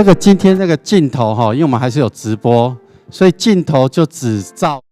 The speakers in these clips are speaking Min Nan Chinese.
那個今天那個鏡頭哈，因為我們還是有直播，所以鏡頭就只照。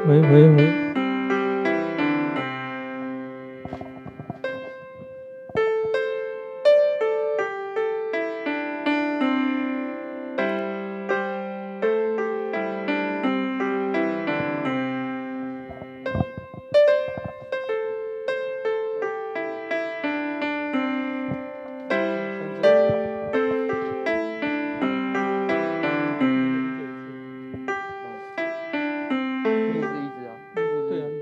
喂喂喂。對啊。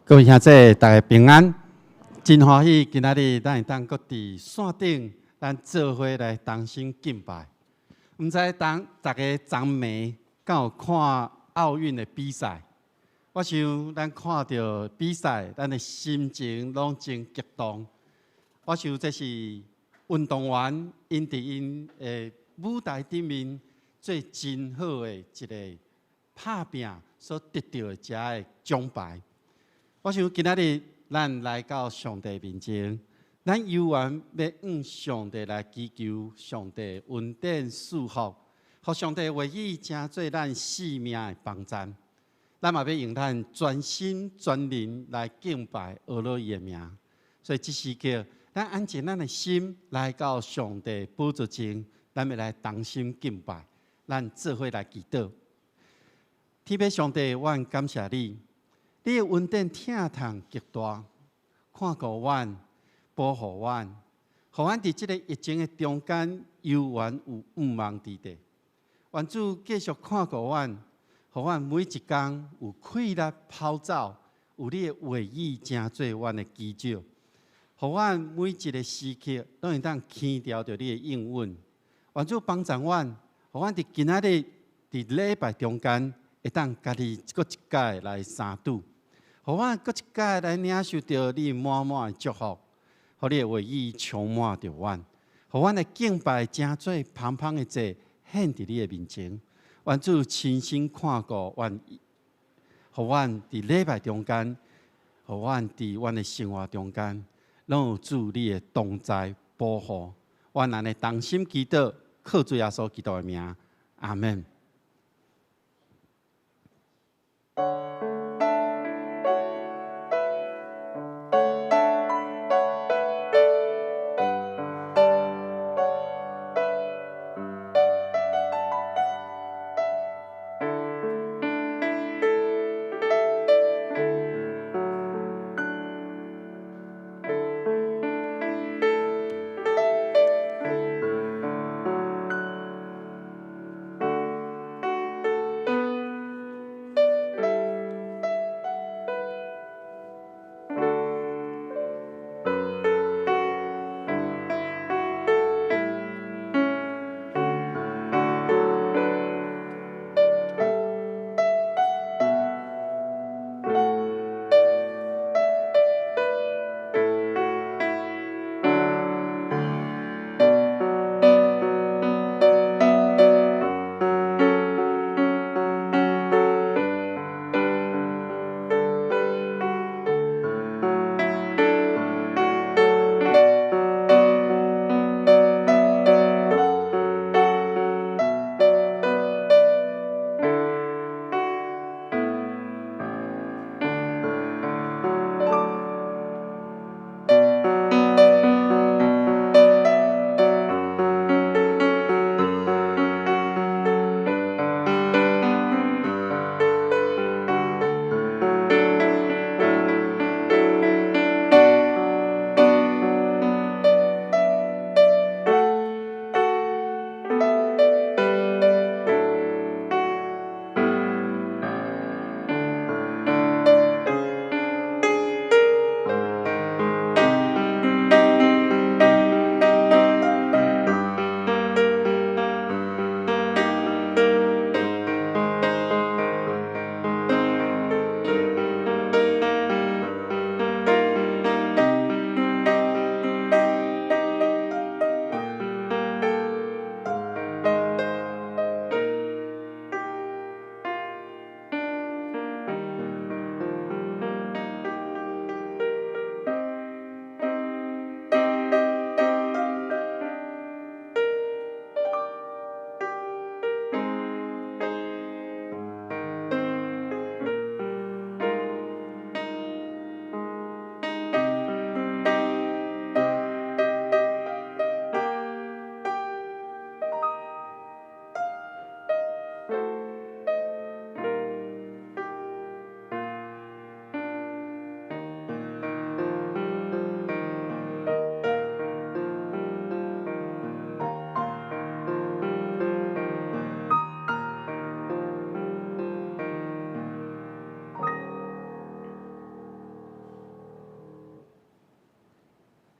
各位兄弟，大家平安，真歡喜今仔日咱會當閣佇線頂，咱做伙來同心敬拜。毋知當逐家昨暝敢有看奧運的比賽？我想咱看著比賽，咱的心情攏真激動。我想這是運動員𪜶佇𪜶的舞台頂面做真好的一個拍拚所得著的這个獎牌。我想今仔日咱來到上帝面前，咱猶原欲向上帝來祈求上帝恩典賜福，予上帝話語成做咱生命的幫助。咱嘛欲用咱全心全靈來敬拜阿羅伊的名。所以這時刻，咱安靜咱的心來到上帝寶座前，咱欲來同心敬拜，咱做伙來祈禱。天父上帝，阮感謝你。你的恩典疼痛極大，看顧阮，保護阮，予阮佇這个疫情的中間，猶原有盼望佇底。願主繼續看顧阮，予阮每一工有氣力跑走，有你的話語成做阮的基石，予阮每一个時刻攏會當牽牢著你的應允。願主幫助阮，予阮佇今仔日佇禮拜中間，會當家己閣一擺來相拄。予阮閣一擺來領受著你滿滿的祝福，予你的話語充滿著阮，予阮的敬拜成做芳芳的祭，獻佇你的面前。願主親身看顧阮，予阮佇禮拜中間，予阮佇阮的生活中間，攏有主你的同在保護。阮按呢同心祈禱，靠主耶穌基督的名，阿門。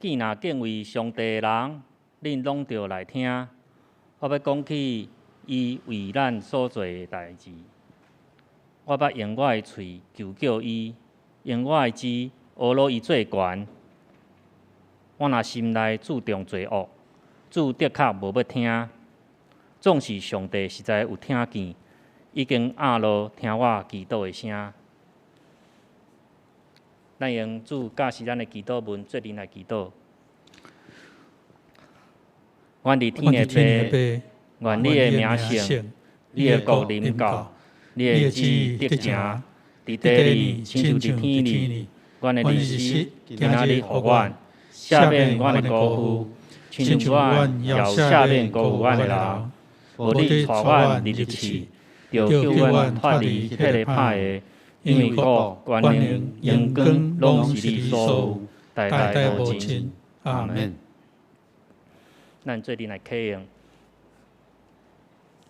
既若敬畏上帝的人，恁攏著來聽。我欲講起伊為咱所做的代誌。我捌用我的喙求叫伊，用我的舌呵咾伊做懸。我若心內注重罪惡，主的確無欲聽。總是上帝實在有聽見，已經壓落聽我祈禱的聲。咱用主教示咱的祈禱文，做陣來祈禱。阮佇天的父，願你的名聖，你的國臨到，你的旨意得成，佇地裡親像佇天裡。阮的日食今仔日予阮，赦免阮的辜負，親像阮也有赦免辜負阮的人。無你帶阮入去試，著救阮脫離彼个歹的，因為國、權能、榮光，攏是你所有，代代無盡。阿門。咱做陣來啟用，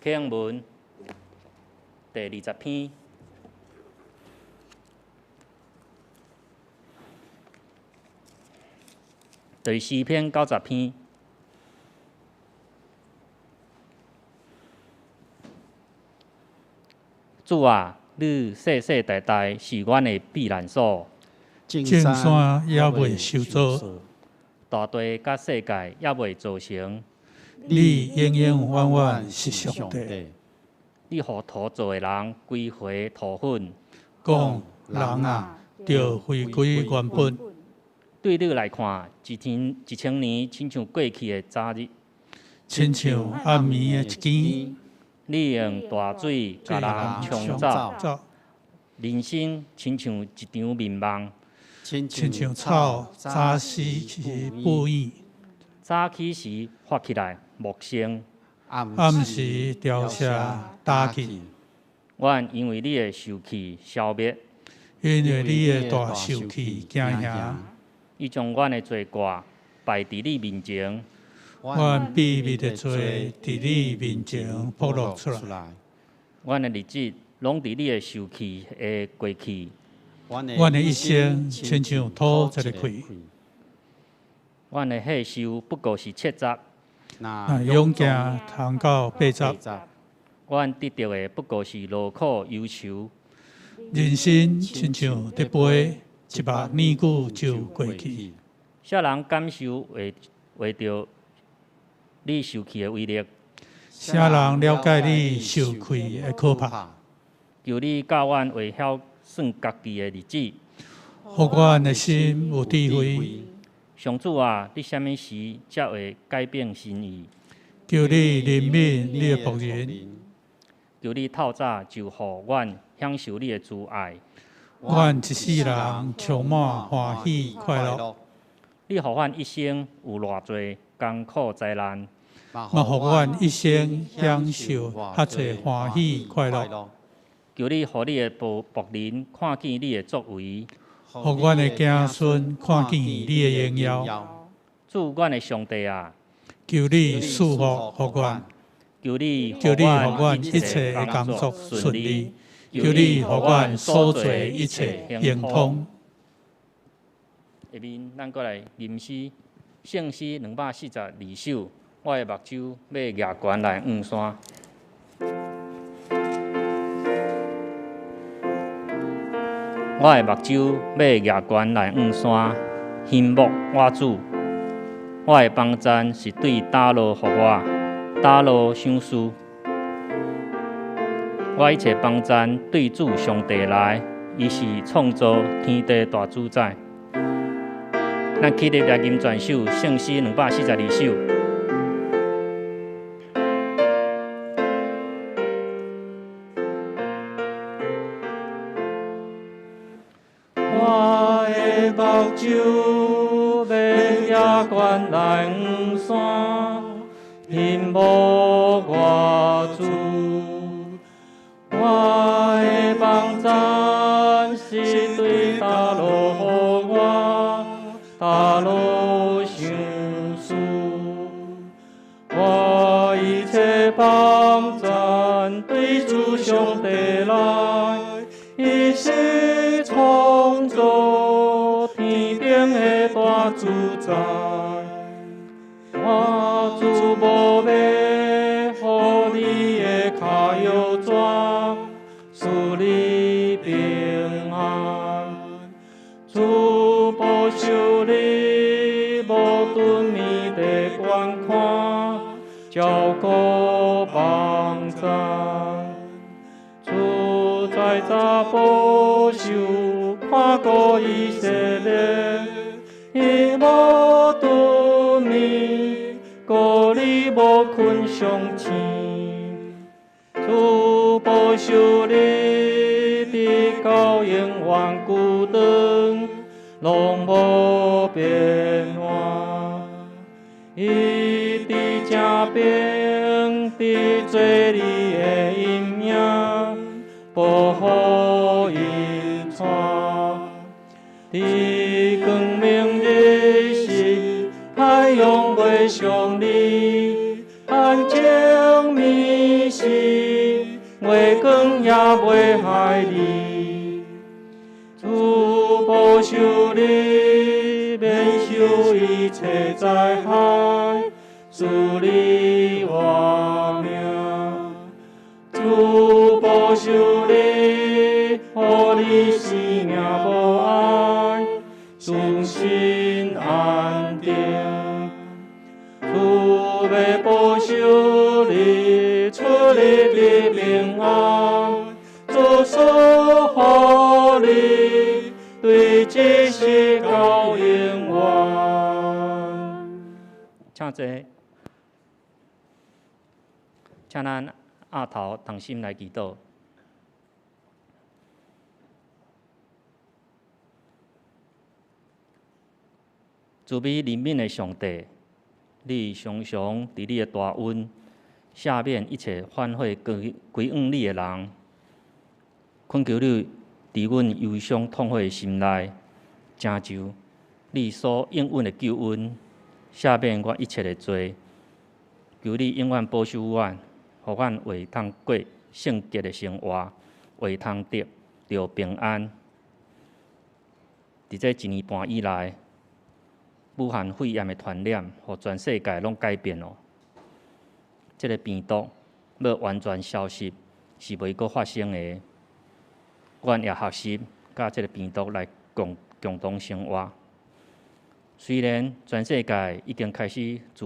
啟用文第20篇，就是詩篇90篇。主啊，你世世代代是阮的避難所，眾山猶未受造，大地佮世界猶未造成。你永永遠遠是上帝。你予土造的人歸回塗粉，講人啊，著回歸原本。對你來看，一天1000年，親像過去的早日，親像暗暝的一更。你用大水共人沖走，人生親像一場眠夢，親像草早死時布影，早起時發起來茂盛，暗時凋謝焦去。阮因為你的受氣消滅，因為你的大受氣驚嚇。伊將阮的罪過擺佇你面前，阮秘密的罪佇你面前暴露出來。阮的日子攏佇你的受氣會過去，阮的一生親像吐一个氣。阮的歲壽不過是70，若勇健通到80。阮得著的不過是勞苦憂愁。人生親像佇飛，一目年久就過去。啥人感受袂著你受氣的威力？啥人了解你受氣的可怕？求你教阮會曉算家己的日子，予阮的心有智慧。上主啊，你啥物時才會改變心意？求你憐憫你的僕人。求你透早就予阮享受你的慈愛。阮一世人充滿歡喜快樂。你予阮一生有偌濟艱苦災難，嘛予阮一生享受較濟歡喜快樂。求你予你的僕人看見你的作為，予阮的子孫看見你的榮耀。主，阮的上帝啊，求你賜福予阮，求你求你予阮一切的工作順利，求你予阮所做一切亨通。下面咱閣來吟詩，聖詩242首，我的目睭欲舉懸來向山。我的目睭欲舉懸來向山，欣慕我主。我的幫贊是對佗落予我，佗落賞賜。我一切幫贊對主上帝來，伊是創造天地大主宰。咱起立來吟全首聖詩242首。我的目睭欲举悬來向山，欣慕我主。我的幫贊是對佗落予我，佗落賞賜。我一切幫贊對主上帝來，伊是創造天頂的大主宰。主無欲予你的跤搖逝，賜你平安。主保守你，無頓眠地觀看，照顧幫贊。主在早保守看顧以色列，伊無頓眠，顧你無睏傷醒。主保守你，直到永遠久長，攏無變換。伊佇正邊，佇做你的陰影，保護引帶。佇光明日時，太陽袂傷你；暗暝暝時，月光也袂害你。主保守你，免受一切災害，賜你活命。主保守你，予你生命無礙，終身安定。主欲保守你，出入的平安，主賜予你，對這世到永遠。請坐，請咱額頭同心來祈禱。慈悲憐憫的上帝，你常常佇你的大恩赦免一切反悔歸歸向你的人。懇求你佇阮憂傷痛悔的心內，成就你所應允的救恩，赦免阮一切的罪。求你永遠保守阮，予阮會當過聖潔的生活，會通得著平安。佇這一年半以來，武漢肺炎的傳染，予全世界攏改變咯。這个病毒欲完全消失，是袂閣發生的。阮也學習佮這个病毒來共共同生活。雖然全世界已經開始自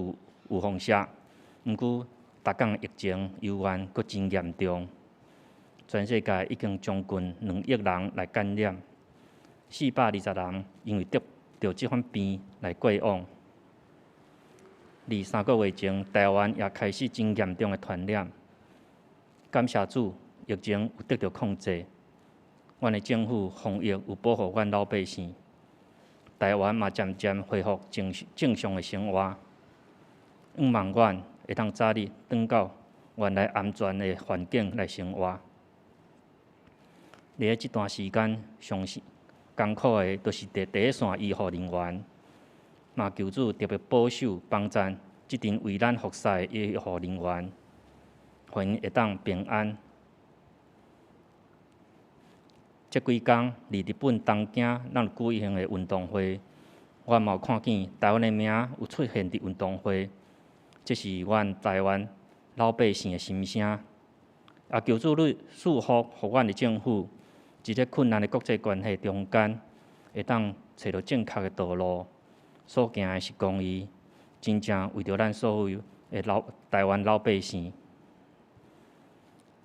預防射，毋過逐工疫情猶原閣真嚴重。全世界已經將近2億人來感染，420人因為得著這款病來過往。佇3個月前，台灣也開始真嚴重的傳染。感謝主，疫情有得著控制。阮的政府防疫有保護阮老百姓，台灣嘛漸漸恢復正正常的生活。向望阮會當早日轉到原來安全的環境來生活。佇咧這段時間，上艱苦的，就是佇第一線醫護人員，嘛求主特別保守幫贊這陣為咱服侍的醫護人員，予𪜶會當平安。這幾工佇日本東京，咱舉行的運動會，我嘛有看見台灣的名有出現佇運動會，這是阮台灣老百姓的心聲。也求主你賜福予阮的政府，佇這困難的國際關係中間，會當揣著正確的道路，所行的是公義，真正為著咱所有的老台灣老百姓。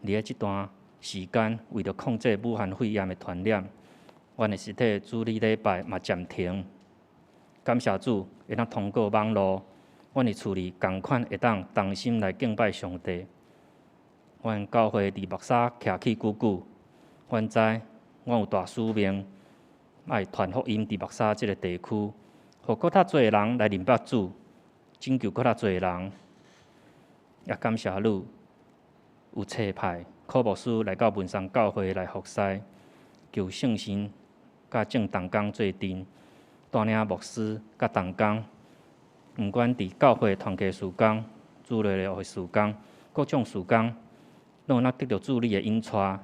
佇咧這段時間，為著控制武漢肺炎的傳染，阮的實體主日禮拜嘛暫停。感謝主，會當通過網路，阮佇厝裡仝款會當同心來敬拜上帝。阮教會佇目沙徛起久久，阮知阮有大使命，愛傳福音佇目沙這个地區，予閣較濟人來認捌主，拯救閣較濟人。也感謝你有差派柯牧師來到文山教會來服侍，求聖神佮眾同工做陣，帶領牧師佮同工，毋管佇教會團契事工、主日學事工、各種事工，攏會當得著主你的引帶，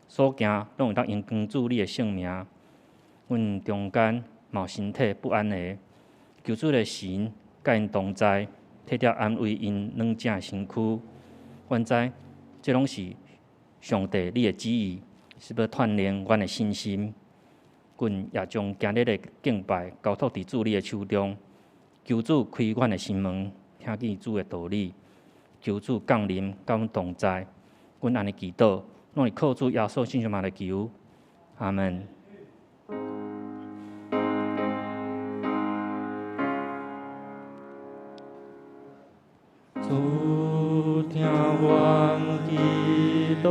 所行攏會當榮光主你的聖名。阮中間嘛有身體不安的，求主的神佮𪜶同在，體貼安慰𪜶軟正的身軀。阮知這攏是上帝你的旨意，是欲鍛鍊阮的信心。阮也將今日的敬拜交託佇主你的手中，求主開阮的心門，聽見主的道理。求主降臨，佮阮同在。阮按呢祈禱，攏是靠主耶穌聖名來求。阿門。主聽阮祈禱，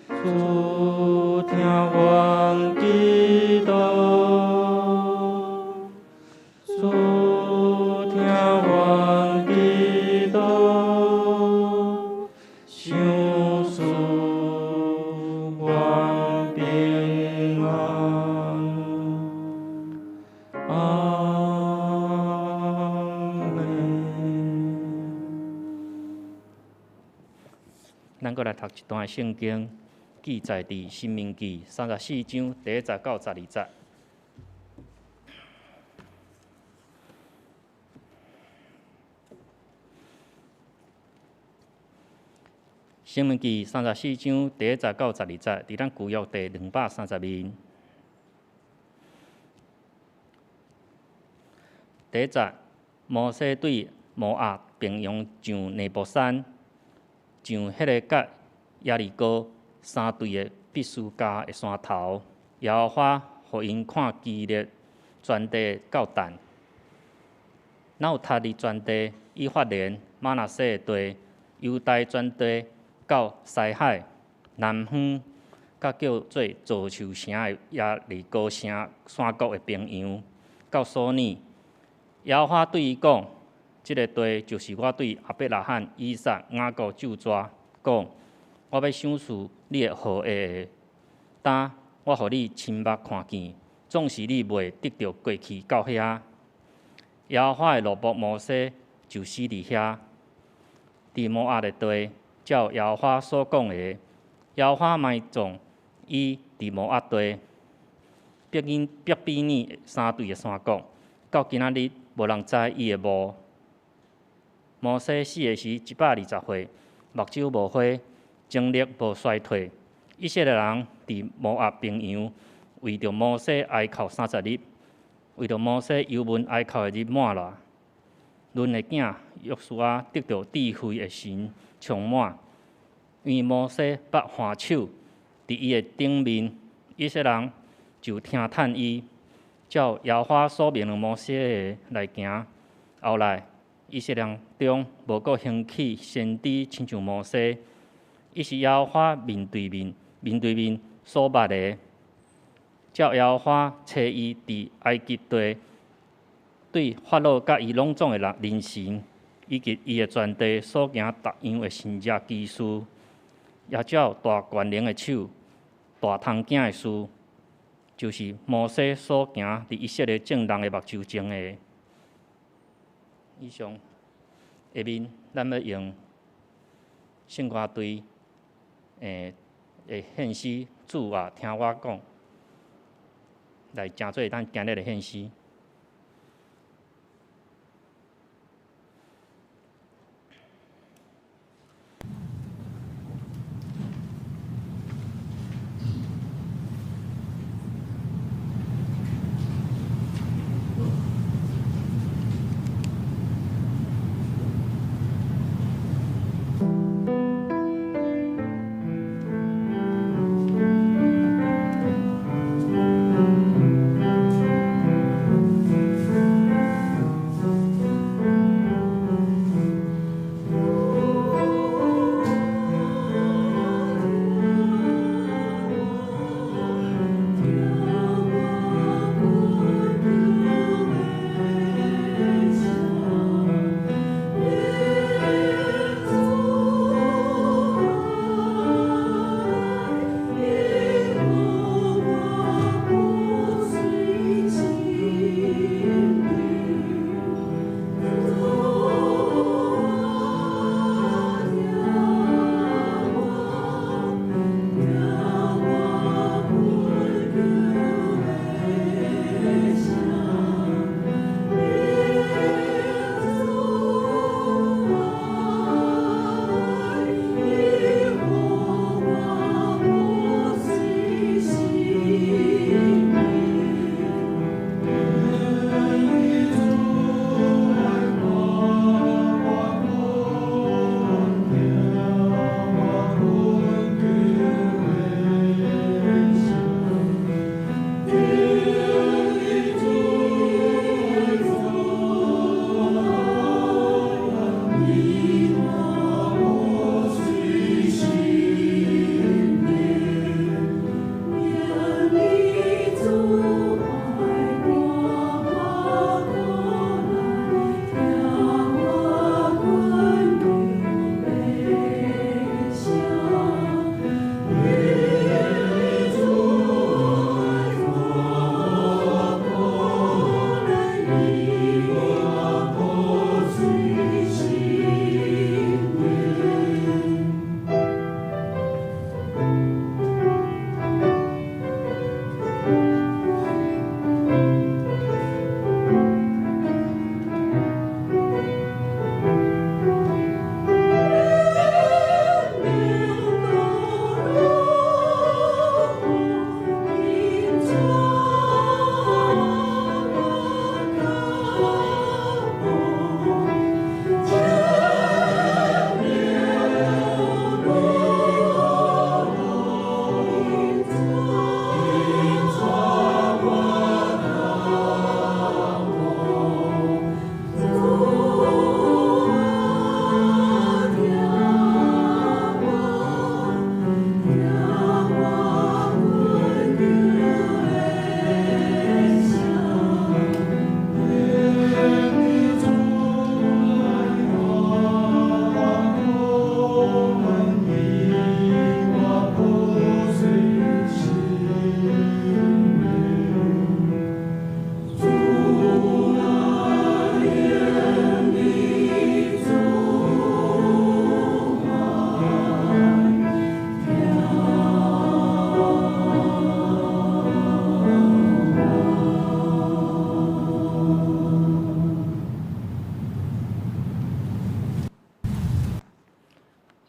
主聽阮祈禱，主聽阮祈禱，賞賜阮平安。阿們。咱閣來讀一段聖經，記載佇《申命記》34章第一節到12節。申命記34章第一節到12節，佇咱舊約第230面。第一節，摩西對摩押平原上尼波山，上彼个佮耶利哥相對的畢士加的山頭，耶和華予𪜶看基列全地到但，拿弗他利全地、以法蓮、瑪拿西的地、猶大全地到西海南方，佮叫做棗樹城的耶利哥城山谷的平原，到索尼。耶和華對伊講：這个地就是我對亞伯拉罕、以撒、雅各咒詛，講：我欲賞賜你的後裔的，當我予你親目看見，總是你袂得著過去到遐。耶和華的奴僕摩西就死佇遐，佇摩押的地，照耶和華所講的，耶和華埋葬伊佇摩押地，伯比珥相對的山谷，到今仔日無人知伊的墓。摩西死的時120歲，目睭無花，精力無衰退。以色列人佇摩押平原為著摩西哀哭30日，為著摩西憂悶哀哭的日滿了。嫩的囝約書亞得著智慧的神充滿，因為摩西捌還手佇伊的頂面，以色列人就聽趁伊，照耶和華所命令摩西的來行。後來以色列人中無閣興起先知親像摩西，伊是耶和華面對面、面對面所捌的。照耶和華差伊佇埃及地，對法老佮伊攏總的人人神，以及伊的全地所行逐樣的神蹟奇事，也照大權能的手、大通行的事，就是摩西所行佇以色列眾人的目睭前的。以上，下面咱欲用聖歌隊的獻詩，主啊，聽我講，來成做咱今日的獻詩。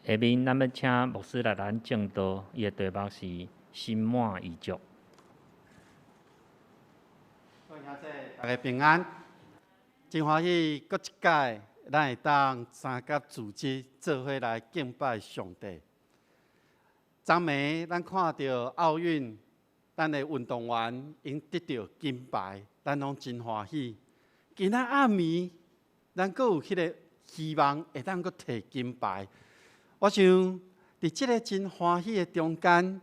下面咱欲請牧師來咱證道，伊的題目是心滿意足。各位兄弟，大家平安，真歡喜，閣一擺，咱會當三甲組織做伙來敬拜上帝。昨暝咱看著奧運，咱的運動員𪜶得著金牌，咱攏真歡喜。今仔暗暝，咱閣有彼个希望會當閣提金牌。我想，佇這个真歡喜的中間，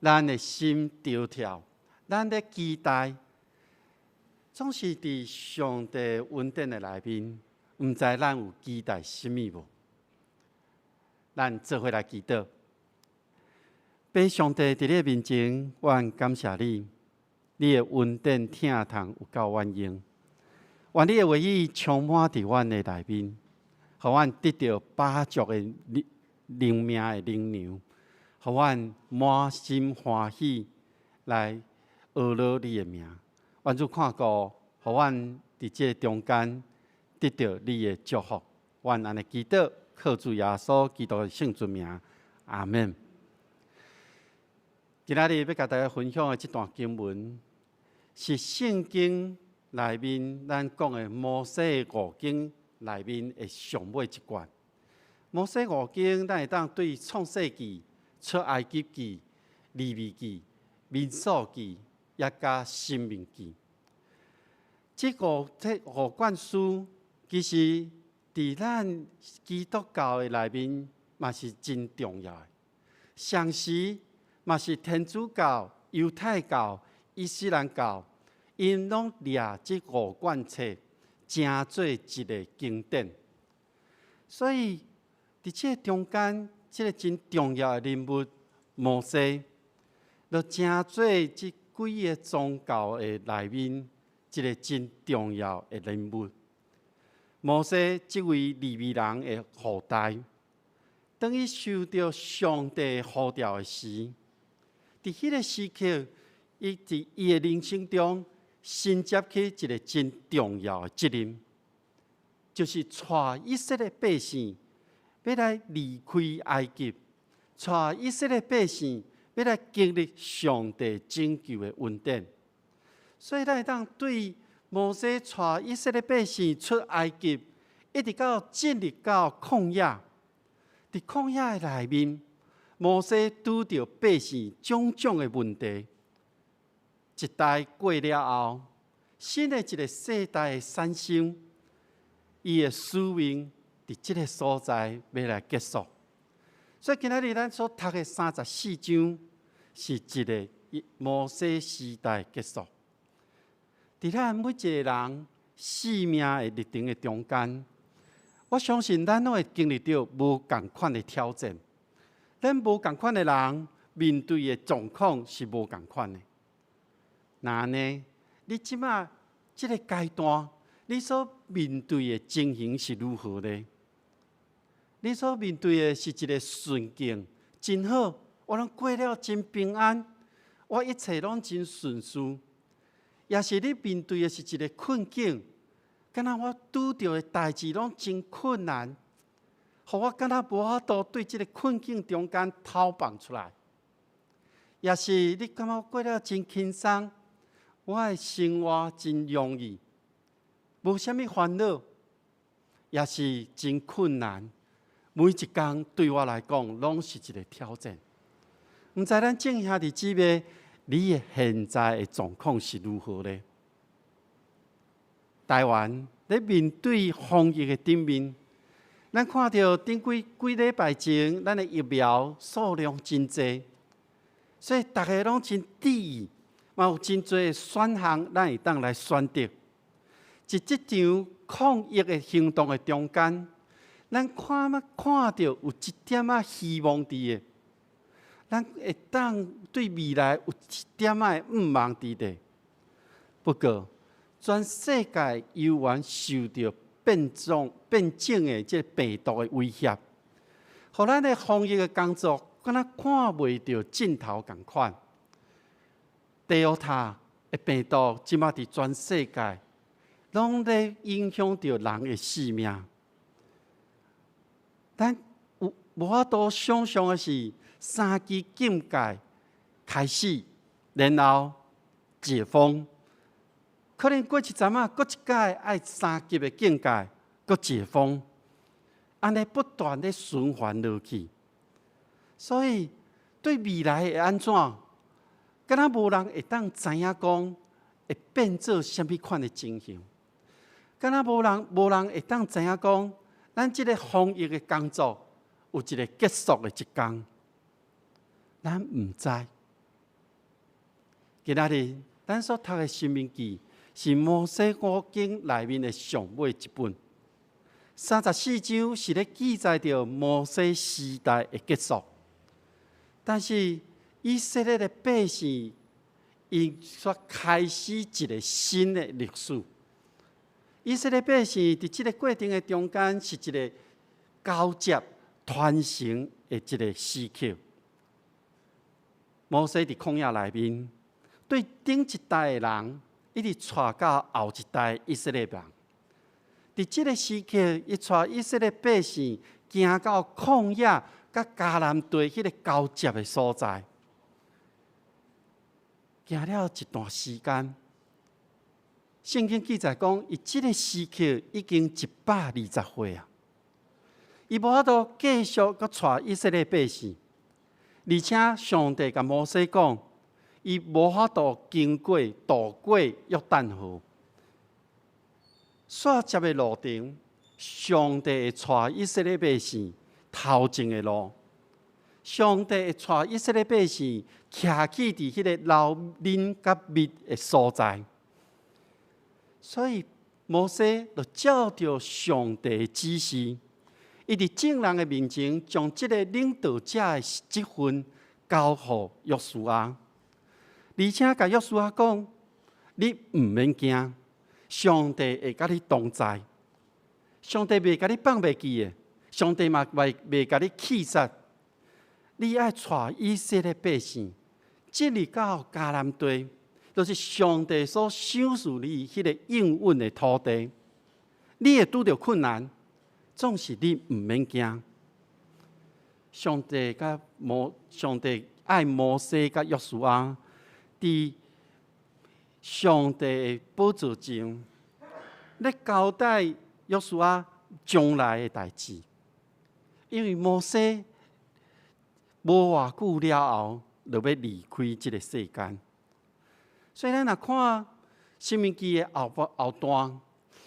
咱的心著跳，咱咧期待，總是佇上帝恩典的內面，毋知咱有期待啥物無？咱做伙來祈禱。父上帝佇你的面前，阮感謝你，你的恩典疼痛有夠阮用，願你的話語充滿佇阮的內面，予阮得著飽足的靈命的靈糧，予阮滿心歡喜來呵咾你的名。願主看顧，予阮佇這个中間得著你的祝福。阮按呢祈禱，靠主耶穌基督的聖尊名，阿們。今仔日欲共大家分享的這段經文，是聖經內面咱講的摩西五經內面的上尾一卷。摩西五經，咱會當對創世記、出埃及記、利未記、民數記，抑佮申命記。這五卷書，其實佇咱基督教的內面嘛是真重要的。同時嘛是天主教、猶太教、伊斯蘭教，𪜶攏掠這五卷冊，成做一个經典。所以，佇這个中間，這个真重要的人物摩西，就成做這幾个宗教的內面一个真重要的人物。摩西這位利未人的後代，當伊受著上帝呼召的時，佇彼个時刻，伊佇伊的人生中承接起一个真重要的責任，就是帶以色列百姓欲來離開埃及，帶以色列百姓欲來經歷上帝拯救的恩典。所以，咱會當對摩西帶以色列百姓出埃及，一直到進入到曠野，佇曠野的內面，摩西拄著百姓種種的問題。一代過了後，新的一个世代的產生，伊的使命佇這个所在欲來結束。所以今仔日咱所讀的34章，是一个摩西時代結束。佇咱每一个人生命的歷程的中間，我相信咱攏會經歷著無仝款的挑戰。咱無仝款的人面對的狀況是無仝款的。若按呢，你這馬這个階段，你所面對的情形是如何呢？你所面對的是一个順境，真好，我攏過了真平安，我一切攏真順遂。抑是你面對的是一个困境，敢若我拄著的代誌攏真困難，予我敢若無法度對這个困境中間逃放出來。抑是你感覺過了真輕鬆，我的生活真容易，無啥物煩惱，抑是真困難。每一工對我來講，攏是一个挑戰。毋知咱眾兄弟姊妹，你的現在的狀況是如何呢？台灣咧面對防疫的頂面，咱看著頂幾幾禮拜前，咱的疫苗數量真濟，所以逐家攏真注意，嘛有真濟選項，咱會當來選擇。佇這場抗疫的行動的中間，咱看嘛看著有一點仔希望佇的，咱會當對未來有一點仔的向望佇的。不過，全世界猶原受著變種的這病毒的威脅，予咱的防疫的工作，敢若看袂著盡頭仝款。Delta 的病毒這馬佇全世界，攏咧影響著人的性命。咱有無法度想象的是，三級警戒開始，然後解封，可能過一陣仔，閣一擺愛三級的警戒，閣解封，按呢不斷咧循環落去。所以對未來會按怎，敢若無人會當知影講會變做啥物款的情形，敢若無人會當知影講，咱這个防疫的工作有一个結束的一天，咱毋知。今仔日咱所讀的申命記是摩西五經內面的上尾一本，34章是咧記載著摩西時代的結束。但是以色列的百姓，𪜶煞開始一个新的歷史。以色列百姓佇這个過程的中間，是一个交接傳承的一个時刻。摩西佇曠野內面，對頂一代的人，一直帶到後一代以色列人。佇這个時刻，伊帶以色列百姓行到曠野佮迦南地彼个交接的所在，行了一段時間。聖經記載講，伊這个時刻已經120歲啊！伊無法度繼續閣帶以色列百姓，而且上帝共摩西講，伊無法度經過渡過約旦河。煞接的路程，上帝會帶以色列百姓頭前的路，上帝會帶以色列百姓徛起佇彼个流奶佮蜜的所在。所以摩西就照著上帝的指示，伊佇眾人的面前將這个領導者的職分交予約書亞，而且共約書亞講：你毋免驚，上帝會佮你同在，上帝袂共你放袂記的，上帝嘛袂共你棄殺。你愛帶以色列百姓進入到迦南地，就是上帝所賞賜你彼个應允的土地。你會拄著困難，總是你毋免驚。上帝愛摩西佮約書亞，佇上帝的寶座前，咧交代約書亞將來的代誌。因為摩西無偌久了後，就欲離開這个世間。所以咱若看申命記的後段，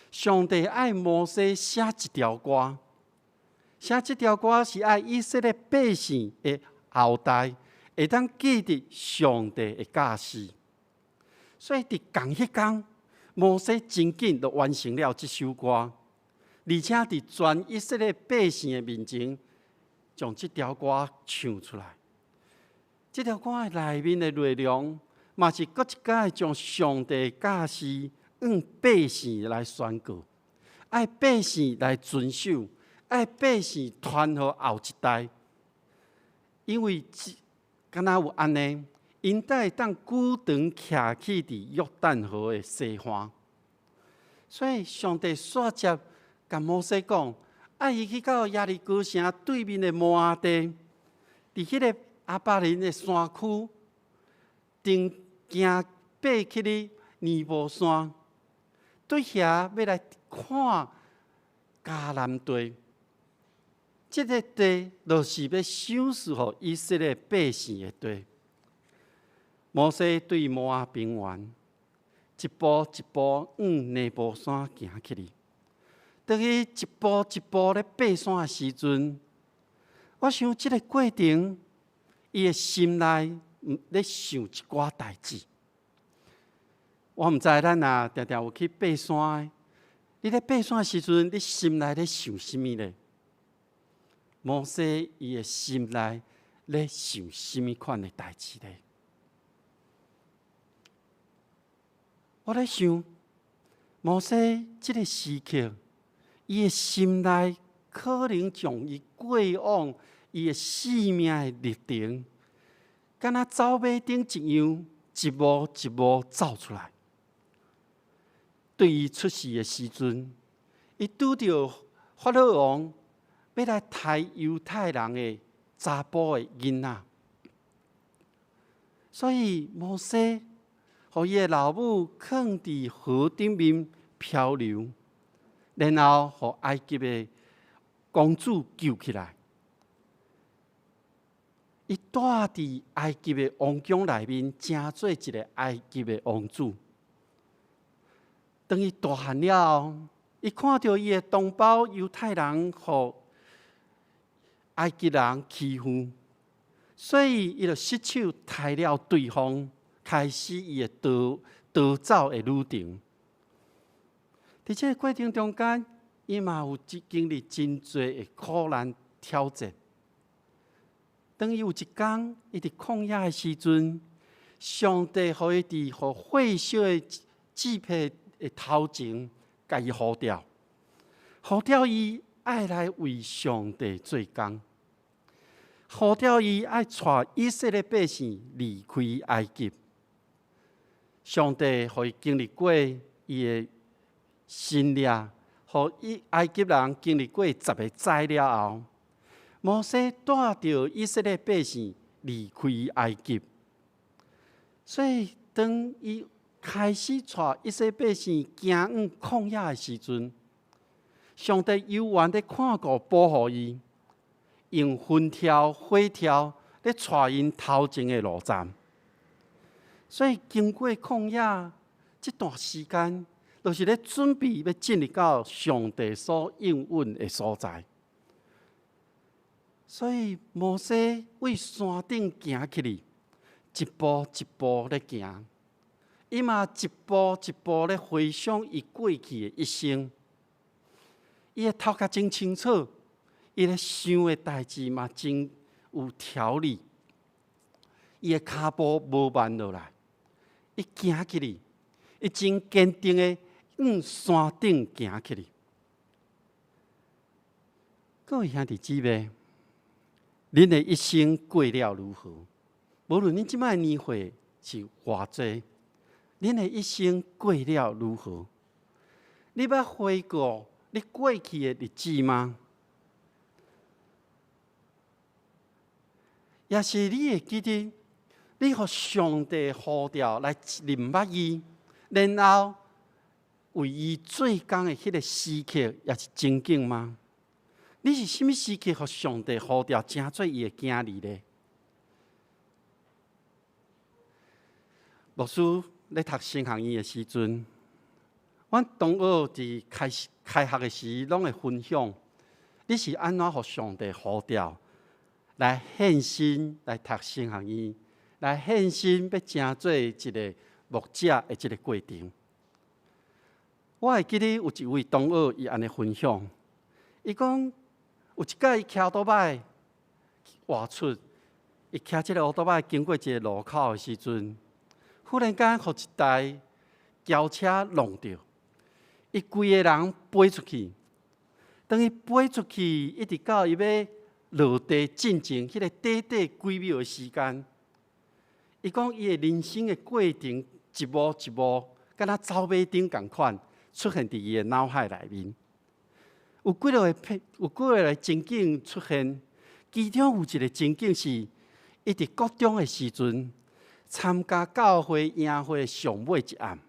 上帝愛摩西寫一條歌，寫這條歌是愛以色列百姓的後代會當記得上帝的教示。所以佇仝彼工，摩西真緊就完成了這首歌，而且佇全以色列百姓的面前，將這條歌唱出來。這條歌的內面的內容，嘛是閣一擺將上帝教示向百姓來宣告，愛百姓來遵守，愛百姓傳予後一代。因為敢若有按呢，𪜶才會當久長徛起佇約旦河的西岸。所以上帝煞接共摩西講，愛伊去到耶利哥城對面的摩押地，佇彼个亞巴琳的山區，頂行爬起去尼波山，對遐欲來看迦南地。這个地就是欲賞賜予以色列百姓的地。摩西對摩押平原，一步一步向尼波山行去哩。當伊一步一步咧爬山的時陣，我想這个過程，伊的心內咧想一寡代誌。我毋知咱若定定有去爬山的，你咧爬山的時陣，你心內咧想啥物咧？摩西伊的心內咧想啥物款的代誌咧？我咧想，摩西這个時刻，伊的心內可能將伊過往伊的生命的歷程，敢若走馬燈一樣，一幕一幕走出來。對伊出世的時陣，伊拄著法老王欲來刣猶太人的查埔的囡仔。所以摩西予伊的老母囥佇河頂面漂流，然後予埃及的公主救起來。伊住佇埃及的王宮內面，成做一个埃及的王子。當伊大漢了後，伊看著伊的同胞猶太人予埃及人欺負，所以伊就失手刣了對方，開始伊的逃逃走的旅程。佇這个過程中間，伊嘛有經歷真濟的苦難挑戰。當伊有一工，伊佇曠野的時陣，上帝予伊佇予火燒的紙皮的頭前，共伊呼召，呼召伊愛來為上帝做工，呼召伊愛帶以色列百姓離開埃及。上帝予伊經歷過伊的神蹟，予埃及人經歷過十个災了後，摩西帶著以色列百姓離開埃及。所以當伊開始帶以色列百姓行往曠野的時陣，上帝猶原咧看顧保護伊，用雲柱火柱咧帶𪜶頭前的路站。所以經過曠野這段時間，就是咧準備欲進入到上帝所應允的所在。所以摩西對山頂行起去，一步一步咧行，伊嘛一步一步咧回想伊過去的一生。伊的頭殼真清楚，伊咧想的代誌嘛真有條理。伊的跤步無慢落來，伊行起去，伊真堅定的向山頂行起去。各位兄弟姊妹，恁的一生過了如何？無論恁這擺年歲是偌濟，恁的一生過了如何？你捌回顧你過去的日子嗎？抑是你會記得，你予上帝呼召來認捌伊，然後為伊做工的彼个時刻，抑是情景嗎？你是啥物時刻予上帝呼召，成做伊的囝兒咧？牧師咧讀神學院的時陣，阮同學佇開始開學的時，攏會分享，你是按怎予上帝呼召來獻身來讀神學院，來獻身欲成做一个牧者的這个過程。我會記得有一位同學伊按呢分享，伊講有一擺伊騎歐多擺外出，伊騎這个歐多擺經過一个路口的時陣，忽然間予一台轎車弄著，伊規个人飛出去。當伊飛出去，一直到伊欲落地進前，彼个短短幾秒的時間，伊講伊的人生的過程一幕一幕，敢若走馬燈仝款出現佇伊的腦海內面。有幾落个有幾落个情景出現，其中有一个情景是，伊佇國中的時陣參加教會營會上尾一暗，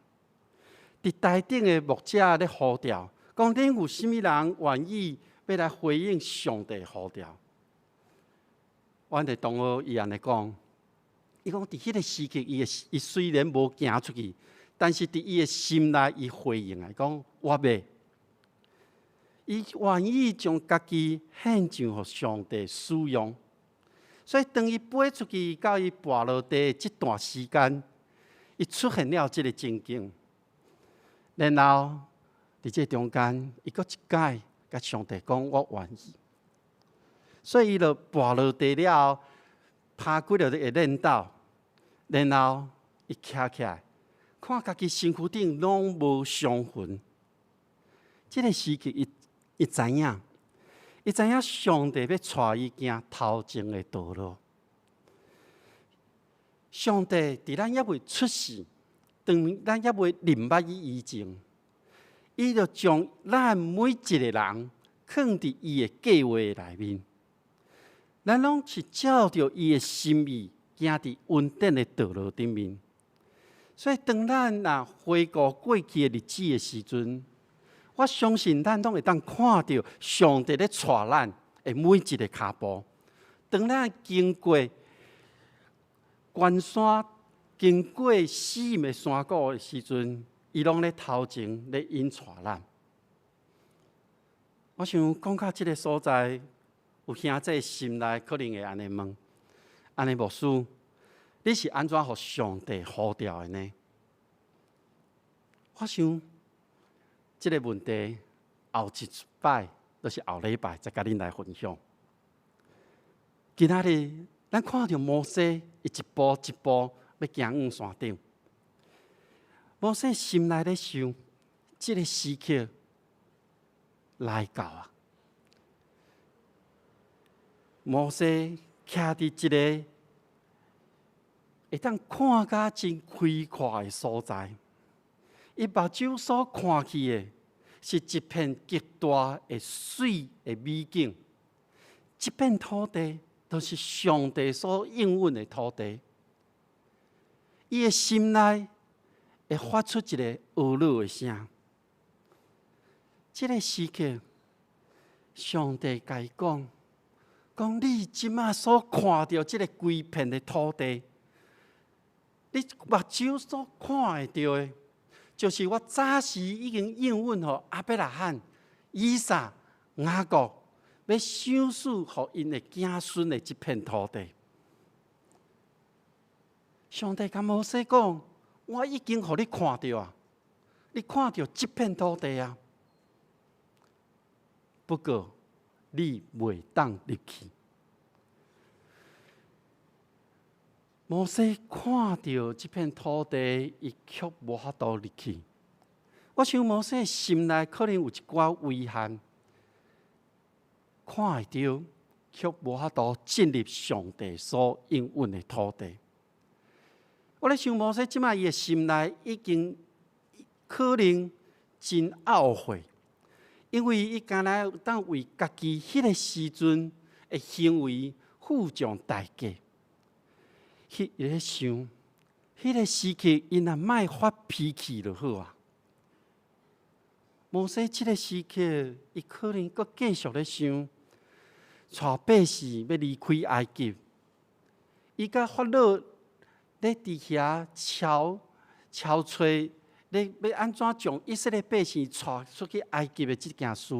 佇台頂的牧者咧呼召，講恁有啥物人願意欲來回應上帝呼召？阮的同學伊按呢講，伊講佇彼个時刻，伊的伊雖然無行出去，但是佇伊的心內，伊回應來講，我欲。伊願意將家己獻上予上帝使用，所以當伊飛出去到伊跋落地這段時間，伊出現了這个情景，然後佇這中間，伊閣一擺共上帝講我願意，所以伊就跋落地了後，拍幾落會練倒，然後伊徛起來，看家己身軀頂攏無傷痕，這个時刻伊。伊知影，伊知影上帝欲帶伊行頭前的道路。上帝佇咱猶未出世，當咱猶未認捌伊以前，伊就將咱每一个人囥佇伊的計劃內面。咱攏是照著伊的心意，行佇恩典的道路頂面。所以，當咱若回顧過去的日子的時陣，我相信咱攏會當看著上帝咧帶咱的每一个跤步。當咱經過關山，經過死蔭的山谷的時陣，伊攏咧頭前咧引帶咱。我想講到這个所在，有兄弟心內可能會按呢問：按呢牧師，你是按怎予上帝呼召的呢？我想這个問題後一擺，就是後禮拜再共恁來分享。今仔日咱看著摩西，伊一步一步欲行往山頂。摩西心內咧想，這个時刻來到啊！摩西徛佇一个會當看甲真開闊的所在，伊目睭所看去的是一片極大的媠的美景，這片土地都是上帝所應允的土地。伊的心內會發出一个懊惱的聲。這个時刻，上帝共伊講：講你這馬所看著這个規片的土地，你目睭所看會著的，就是我早時已經應允予亞伯拉罕、以撒、雅各，欲賞賜予𪜶的子孫的這片土地。上帝共摩西講：我已經予你看著啊，你看著這片土地啊。不過你袂當入去。摩西看著這片土地，伊卻無法度入去。我想摩西心內可能有一寡遺憾，看會著，卻無法度進入上帝所應允的土地。我咧想摩西這擺伊的心內已經可能真懊悔，因為伊敢若會當為家己彼个時陣的行為付上代價。伊咧想，彼个時刻𪜶若莫發脾氣就好啊。摩西這个時刻，伊可能閣繼續咧想，帶百姓欲離開埃及，伊佮法老咧佇遐敲敲揣，咧欲按怎將以色列百姓帶出去埃及的這件事，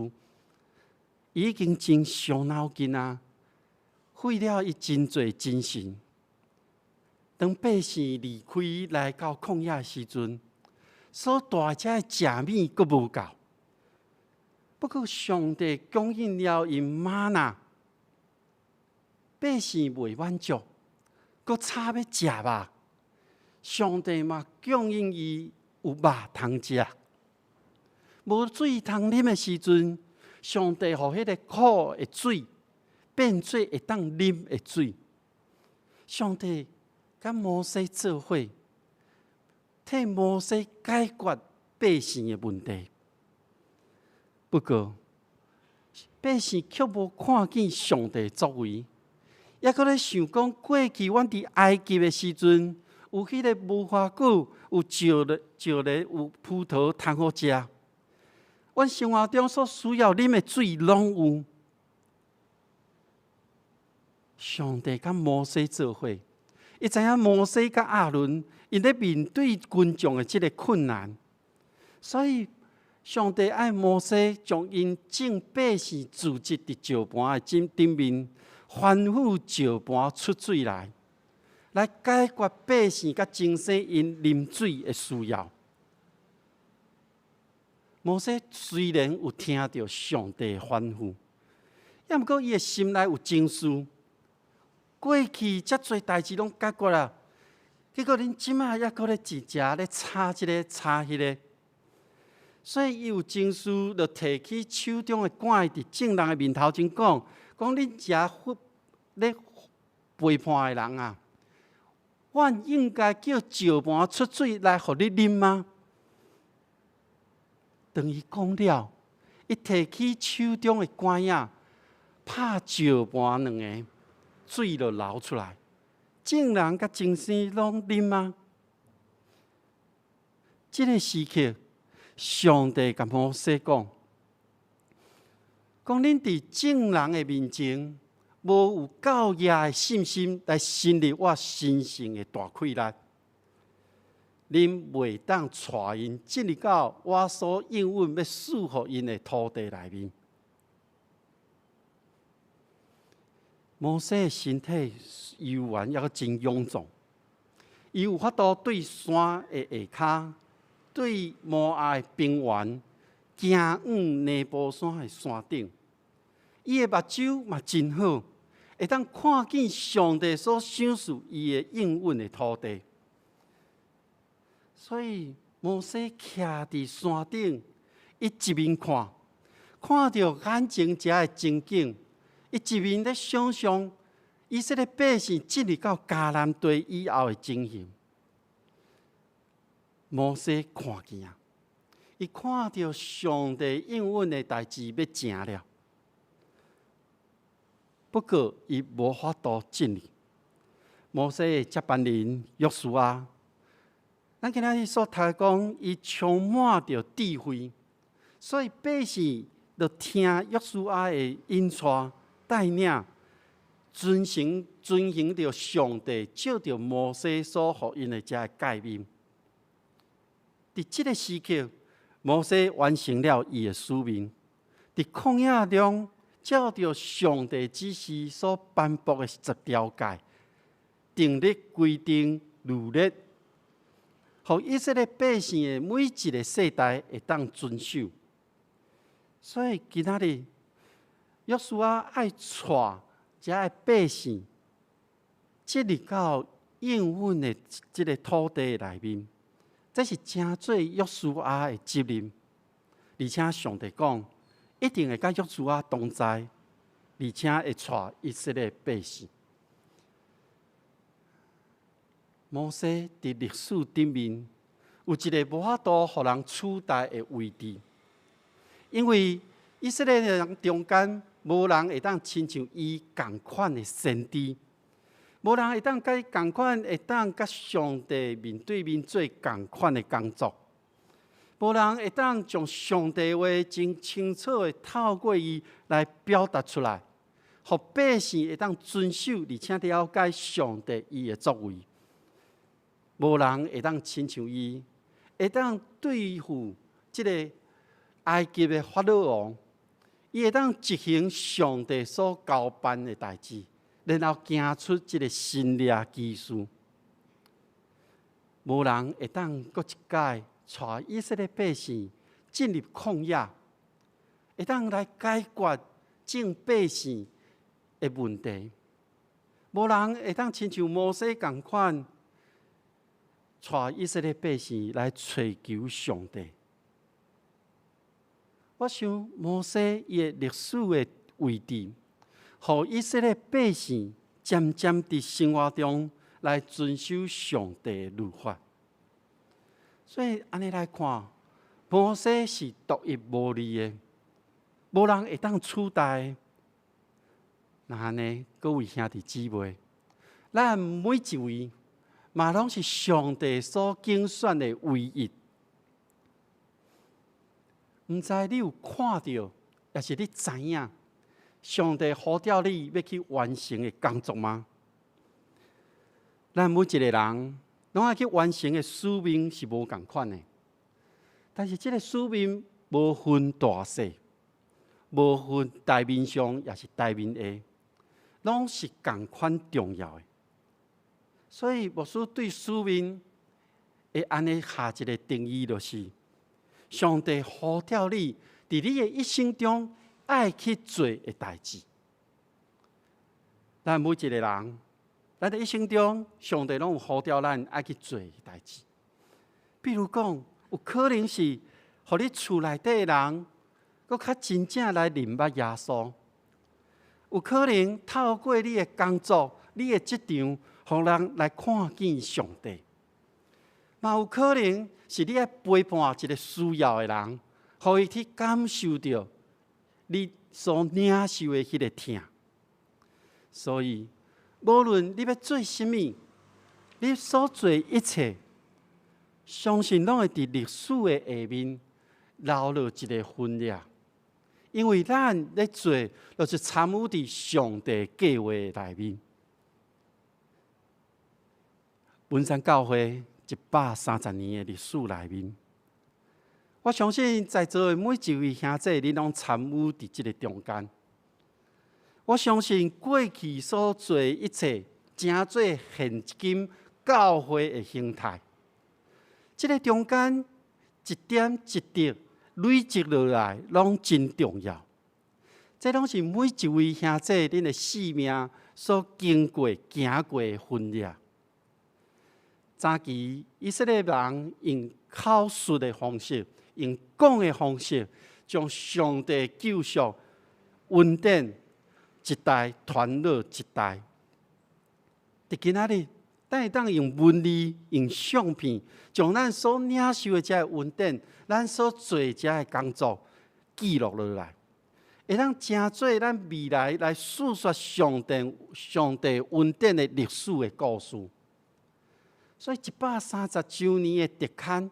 伊已經真傷腦筋啊，費了伊真濟精神。當百姓離開來到曠野的時陣，所帶這个食物閣無夠。不過上帝供應了𪜶嗎哪，百姓袂滿足，閣吵欲食肉。上帝嘛供應伊有肉通食。無水通啉的時陣，上帝予彼个苦的水變做會當啉的水。上帝佮摩西做伙，替摩西解決百姓的問題。不過，百姓卻無看見上帝作為，猶閣咧想講過去阮佇埃及的時陣，有彼個無花果，有石榴，石榴有葡萄通好食。阮生活中所需要啉的水攏有。上帝佮摩西做伙，伊知影摩西佮亞倫𪜶咧面對群眾的這个困難，所以上帝愛摩西將𪜶眾百姓聚集佇石磐的頂面，吩咐石磐出水來，來解決百姓佮精牲𪜶啉水的需要。摩西雖然有聽著上帝的吩咐，猶毋過伊的心內有情緒。過去遮濟代誌攏解決啊，結果恁這馬猶閣咧一直咧吵這个吵彼个，所以伊有情緒，就提起手中的棍，佇眾人的面頭前講：講恁遮咧背叛的人啊，阮應該叫石磐出水來予你啉嗎？當伊講了，伊提起手中的拐仔，拍石盤兩个，水就流出來。眾人佮眾牲攏啉啊！這个時刻，上帝共摩西講：講恁佇眾人的面前，無有夠額的信心來成就我神聖的大氣力，恁袂當帶𪜶進入到我所應允欲賜予𪜶的土地內面。摩西的身體猶原猶閣真勇壯，伊有法度對山的下跤，對摩押的平原，行往尼波山的山頂。伊的目睭嘛真好，會當看見上帝所賞賜伊的應允的土地。所以摩西徛佇山頂，伊一面看，看著眼前遮的情景，伊一面咧想象以色列百姓進入到迦南地以後的情形。摩西看見啊，伊看著上帝應允的代誌欲成了。不過，伊無法度進去。摩西的接班人約書亞，咱今仔日所讀講，伊充滿著智慧，所以百姓就聽約書亞的引帶帶領，遵行遵行著上帝照著摩西所予𪜶的這个誡命。佇這个時刻，摩西完成了伊的使命，佇曠野中，照著上帝指示所頒布的十條誡，訂立規定律例，予以色列百姓的每一个世代會當遵守。所以今仔日，約書亞愛帶遮个百姓進入到應允的這个土地內面，這是成做約書亞的責任。而且上帝講，一定會佮約書亞同在，而且會帶以色列百姓。摩西佇歷史頂面有一个無法度予人取代的位置，因為以色列人中間無人會當親像伊仝款的先知，無人會當佮伊仝款，會當佮上帝面對面做仝款的工作。無人會當將上帝話真清楚的透過伊來表達出來，予百姓會當遵守，而且了解上帝伊的作為。無人會當親像伊，會當對付這个埃及的法老王，伊會當執行上帝所交辦的代誌，然後行出這个神蹟奇事。無人會當閣一擺帶以色列百姓進入曠野，會當來解決眾百姓的問題。無人會當親像摩西仝款，帶以色列百姓來揣求上帝。我想摩西伊的歷史的位置，予以色列百姓漸漸佇生活中來遵守上帝的律法。所以按呢來看，摩西是獨一無二的，無人會當取代。那按呢，各位兄弟姊妹，咱每一位嘛攏是上帝所揀選的唯一。毋知你有看著，抑是你知影，上帝呼召你欲去完成的工作嗎？咱每一个人攏愛去完成的使命是無仝款的，但是這个使命無分大細，無分台面上，抑是台面下，攏是仝款重要的。所以牧師對使命會按呢下一个定義，就是上帝呼召你，佇你的一生中愛去做的代誌。咱每一个人，咱的一生中，上帝攏有呼召咱愛去做的代誌。比如講，有可能是予你厝內底的人，閣較真正來認捌耶穌。有可能透過你的工作、你的職場，予人來看見上帝。嘛有可能是你愛陪伴一个需要的人，予伊去感受著你所領受的彼个疼。所以，無論你欲做啥物，你所做一切，相信攏會佇歷史的下面留落一个痕跡。因為咱咧做，就是參與佇上帝計劃內面。文山教會130年的歷史內面，我相信在座的每一位兄弟，你攏參與佇這个中間。我相信過去所做的一切，成做現今教會的形態。這个中間一點一滴累積落來，攏真重要。這攏是每一位兄弟恁的生命所經過、行過的痕跡。早期以色列人用口述的方式，用講的方式，將上帝救贖恩典一代傳落一代。佇今仔日，咱會當用文字、用相片，將咱所領受的這个恩典，咱所做的這个工作記錄落來，會當成做咱未來來訴說上帝恩典的歷史的故事。所以130週年的特刊，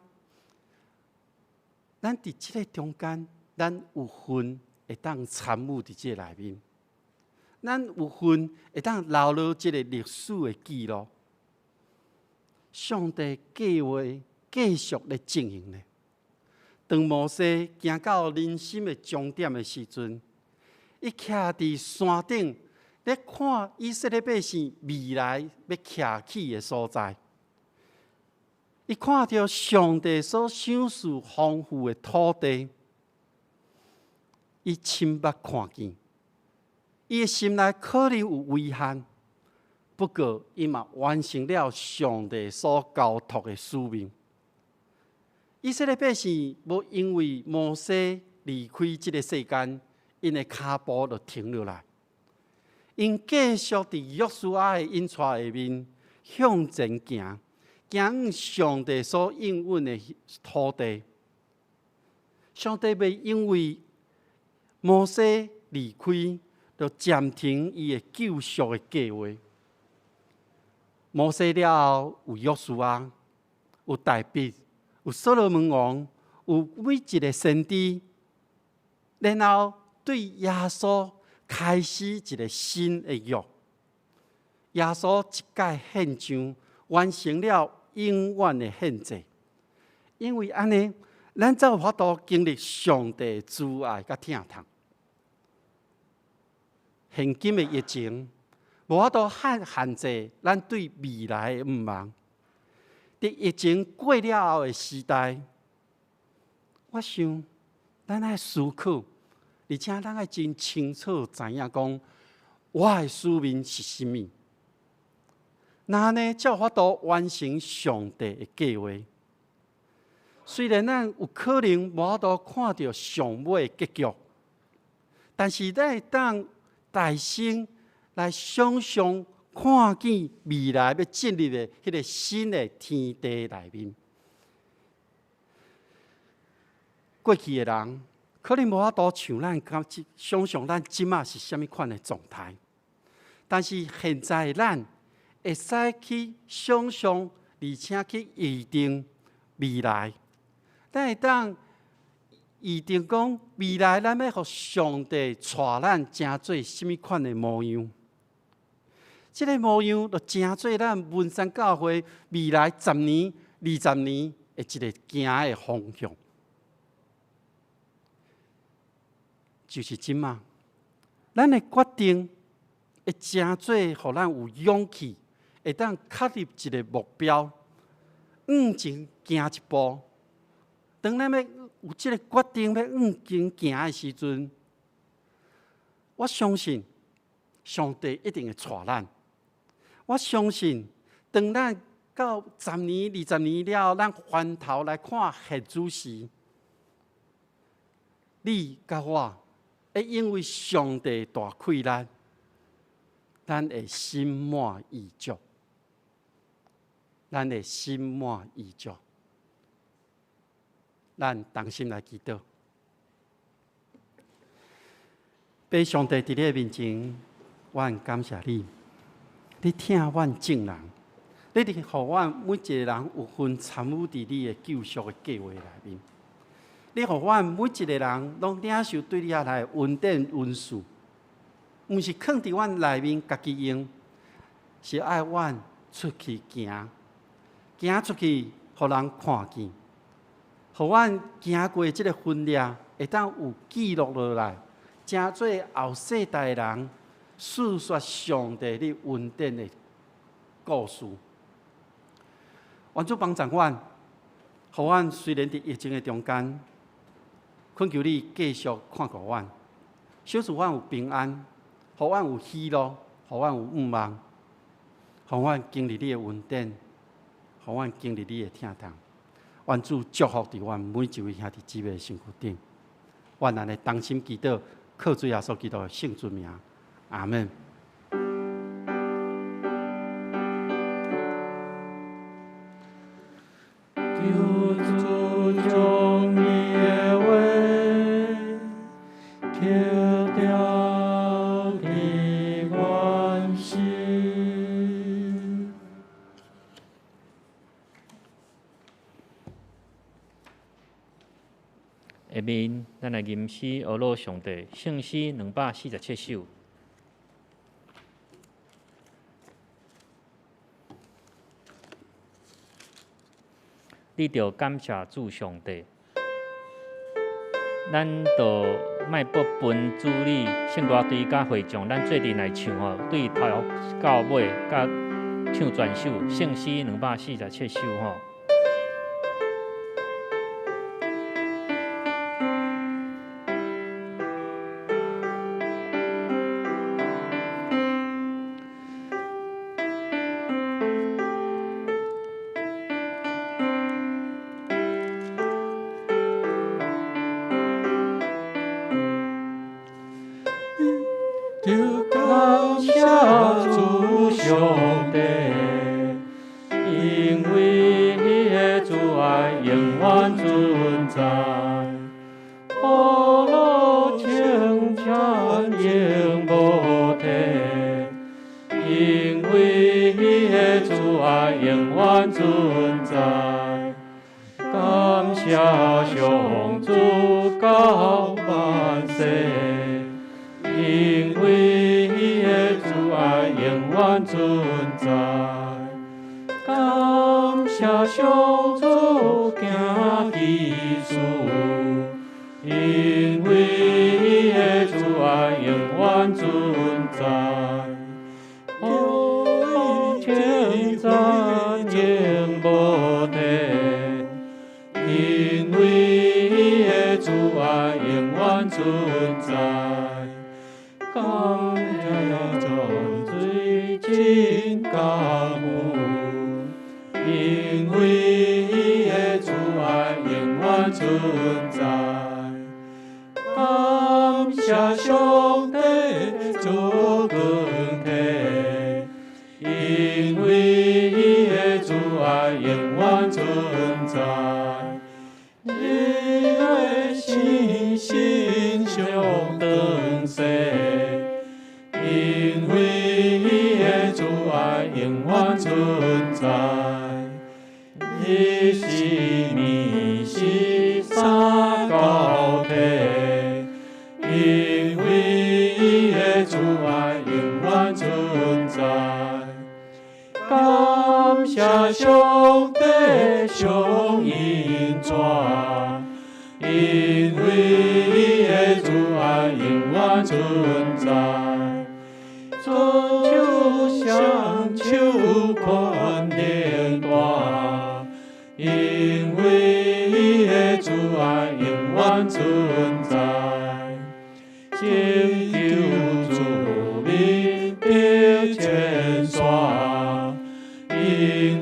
咱佇這个中間，咱有份會當參與佇這个內面，咱有份會當留落這个歷史的記錄。上帝計劃繼續咧進行咧。當摩西行到人生的終點的時陣，伊徛佇山頂咧看以色列百姓未來欲徛起的所在。伊看著上帝所賞賜豐富的土地，伊親目看見，伊的心內可能有遺憾，不過伊嘛完成了上帝所交託的使命。以色列百姓無因為摩西離開這个世間，𪜶的跤步就停落來，𪜶繼續佇約書亞的引帶下面向前行。行上帝所應允的土地，上帝袂因為摩西離開，就暫停伊的救贖的計劃。摩西了後有約書亞，有大衛，有所羅門王，有每一个先知，然後對耶穌開始一个新的約。耶穌一改獻上，完成了永遠的獻祭。因為按呢，咱才有法度經歷上帝慈愛佮疼痛。現今的疫情，無法度限制咱對未來的向望。佇疫情過了後的時代，我想咱愛思考，而且咱愛真清楚知影講，我的使命是啥物。若按呢，才有法度完成上帝的計劃。雖然咱有可能無法度看著上尾的結局，但是咱會當大聲來想像，看見未來欲進入的彼个新的天地內面。過去的人可能無法度像咱咁想像咱這馬是啥物款的狀態，但是現在的咱會使去想像，而且去預定未來。咱會當預定講未來，咱欲予上帝帶咱成做啥物款的模樣？這个模樣就成做咱文山教會未來十年、20年的一个行的方向。就是這馬，咱的決定會成做，予咱有勇氣，會當確立一个目標，向前行一步。當咱欲有這个決定欲向前行的時陣，我相信上帝一定會帶咱。我相信，當咱到十年、20年了後，咱翻頭來看現主時，你佮我會因為上帝大氣力，咱會心滿意足，咱會心滿意足。咱同心來祈禱。父上帝佇你的面前，阮感謝你，你疼阮眾人，你佇予阮每一個人有份參與佇你的救贖的計劃內面。你予阮每一個人攏領受對你遐來的恩典恩賜，毋是囥佇阮內面家己用，是愛阮出去行，行出去，予人看見，予阮行過這个分裂，會當有記錄落來，成做後世代的人訴說上帝你恩典的故事。願主幫助阮，予阮雖然佇疫情的中間，懇求你繼續看顧阮，賞賜阮有平安，予阮有喜樂，予阮有盼望，予阮經歷你的恩典，予阮經歷你的疼痛。願主祝福佇阮每一位兄弟姊妹的身軀頂。阮按呢同心祈禱，靠主耶穌基督的聖尊名，阿門。求主將伊的話刻雕佇阮心。下面，咱來吟詩阿魯上帝聖詩247首。你著感謝主上帝，咱著莫不分主日聖歌隊佮會眾，咱做陣來唱吼，對頭到尾，佮唱全首聖詩247首吼。著感謝主上帝，因為伊的慈愛永遠存在，雨露清泉永無退，因為伊的慈愛永遠存在，感謝上主到萬世。因為伊的慈愛永遠存在，感謝上主行奇事，因為伊的慈愛永遠存在，雨露清泉永無退，因為伊的慈愛永遠存在。感謝最真感恩，因為伊的慈愛永遠存在。感謝上帝做更替，因為伊的慈愛永遠存在。日月星星相轉世，因為伊的慈愛永遠存在。日是暝是三交替，因為伊的慈愛永遠存在。感謝上帝上恩典，因為伊的慈愛永遠存在。春秋雙手寬能大，因為伊的慈愛永遠存在。拯救子民得千山，因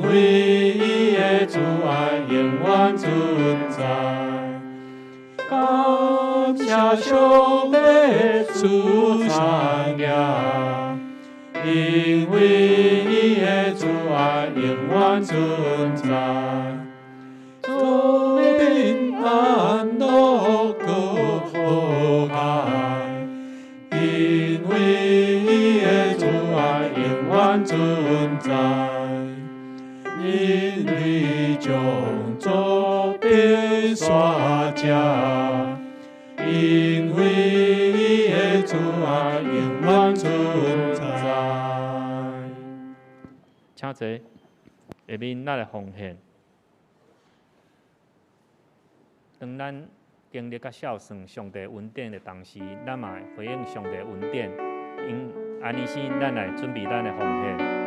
為伊的慈愛永遠存在。感謝上帝賜產業，因為伊的慈愛永遠存在。主平安樂閣好開，因因為伊的慈愛永遠存在。人類將做佇山遮，因為伊的慈愛永遠存在。請坐，下面咱來奉獻。當咱經歷佮孝順上帝恩典的同時，咱嘛回應上帝恩典，因按呢時，咱來準備咱的奉獻。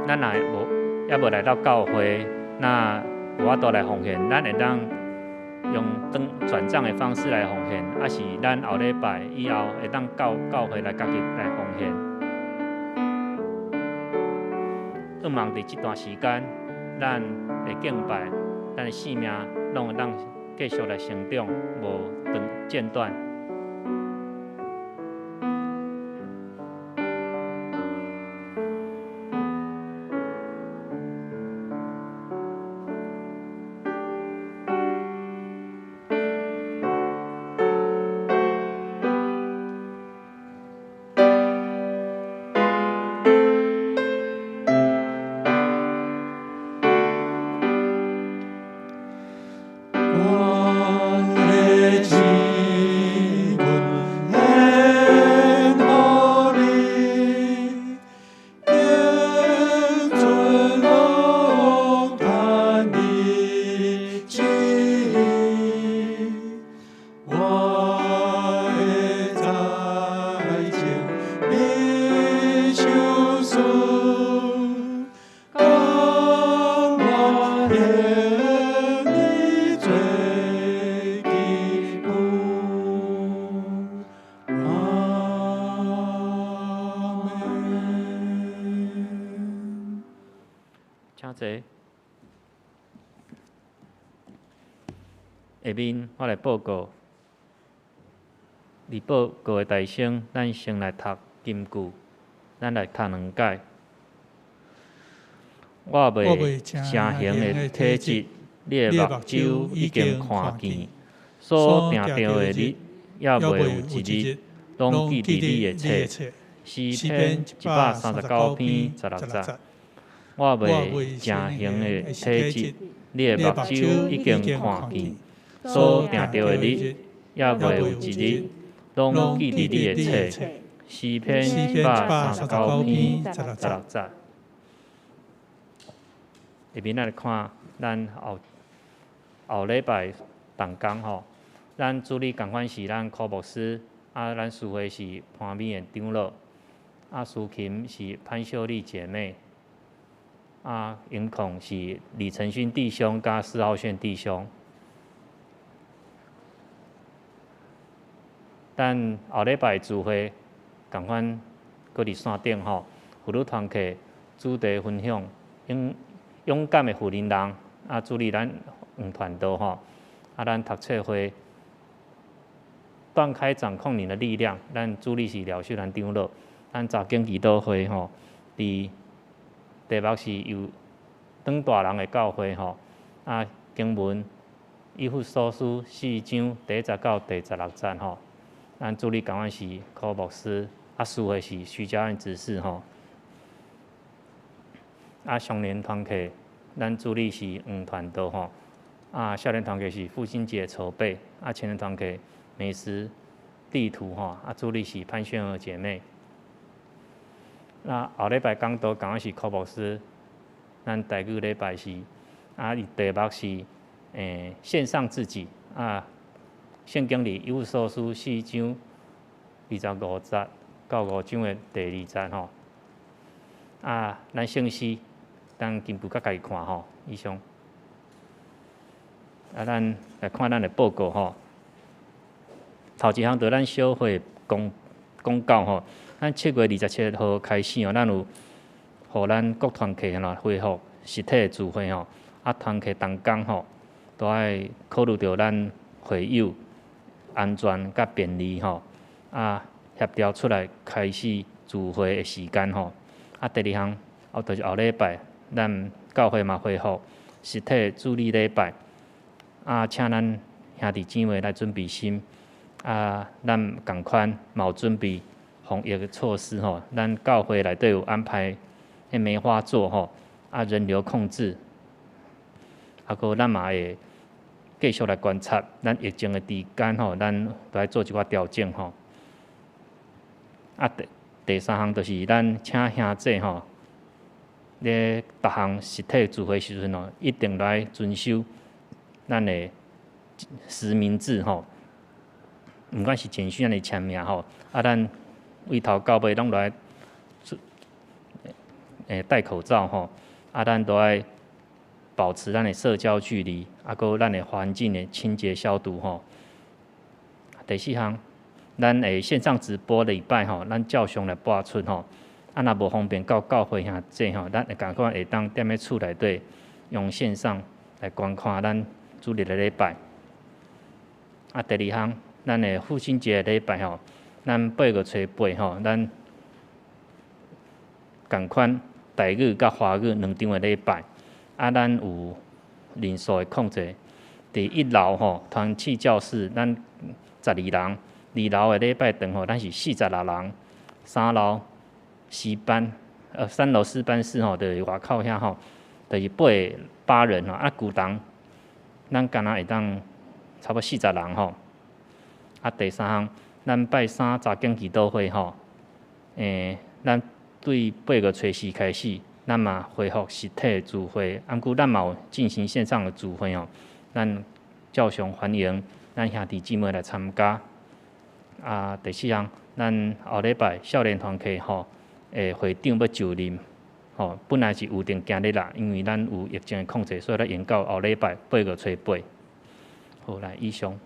咱若無猶無來到教會，那無法度來奉獻，咱會當用轉帳的方式來奉獻，抑是咱後禮拜以後會當到教會來家己來奉獻。向望佇這段時間，咱的敬拜，咱的生命攏會當繼續來成長，無斷間斷。請坐。下面我來報告，佇報告的大先，咱先來讀金句，咱來讀兩解。我未成形的體質，你的目睭已經看見，所定著的日，猶未有一日，攏記佇你的冊。詩篇139篇16節。我未成形的體質，你的目睭已經看見，所定著的日，猶未有一日，攏記佇你的冊。詩篇139篇16節。下面咱來看咱後後禮拜同工吼，咱主禮仝款是咱柯牧師，啊，咱司會是潘美的長老，啊，司琴是潘秀麗姐妹，啊，音控是李承勳弟兄佮施浩炫弟兄。咱後禮拜聚會仝款，閣佇線頂吼，婦女團契主題分享，勇敢的婦人人，啊，主理咱黃傳道吼，啊，咱讀冊會斷開掌控你的力量，咱主理是廖秀蘭長老，咱查經祈禱會吼，佇題目是有長大人的教會吼，啊，經文以弗所書4章第1節到第16節吼，咱主理仝款是柯牧師，啊，司會是徐家安執事吼，啊，少年團契咱主理是黃傳道吼，啊，少年團契是父親節籌備，啊，青年團契美食地圖吼，啊，主理是潘秀娥姐妹。那後禮拜講道仝款是柯牧師，咱台語禮拜是，啊，伊題目是獻上自己，啊，聖經裡以弗所書4章25節到5章的第2節吼，啊，咱聖詩，咱金句較家己看吼，以上。啊，咱來看咱的報告吼。頭一項就咱小會公公告吼，咱7月27號開始吼，咱有予咱各團契吼恢復實體聚會吼，啊團契同工吼，都愛考慮著咱會友安全佮便利吼，啊協調出來開始聚會的時間吼。啊第二項，哦就是後禮拜，咱教會嘛恢復實體主日禮拜，啊請咱兄弟姊妹來準備心，啊咱仝款嘛有準備防疫的措施吼，咱教會內底有安排彼梅花座吼，啊人流控制，啊閣咱嘛會繼續來觀察咱疫情的期間吼，咱都愛做一寡調整吼。啊第第三項就是咱請兄弟吼，咧逐項實體聚會時陣吼，一定來遵守咱的實名制吼。毋管是簡訊抑是簽名吼，啊，咱對頭到尾攏來戴口罩吼，啊，咱都愛保持咱的社交距離，啊，閣咱的環境的清潔消毒吼。第四項，咱會線上直播禮拜吼，咱照常來播出吼。啊，若無方便到教會兄弟吼，咱會仝款會當踮咧厝內底用線上來觀看咱主日的禮拜。啊，第二項，咱的父親節禮拜吼，咱8月初8吼，咱仝款台語佮華語兩場的禮拜。啊，咱有人數的控制。佇一樓吼，團契教室，咱12人；二樓的禮拜堂吼，咱是46人。三樓詩班，三樓詩班室吼，就是外口遐吼，就是8人吼。啊，舊堂咱敢若會當差不多40人吼。啊，第三項，咱拜三查經祈禱會吼，咱對8月初4開始，咱嘛恢復實體聚會，毋過咱嘛有進行線上的聚會吼，咱照常歡迎咱兄弟姊妹來參加。啊，第四項，咱後禮拜少年團契吼，會長欲就任，吼，本來是預定今日啦，因為咱有疫情的控制，所以咱延到後禮拜8月初8。好，來，以上。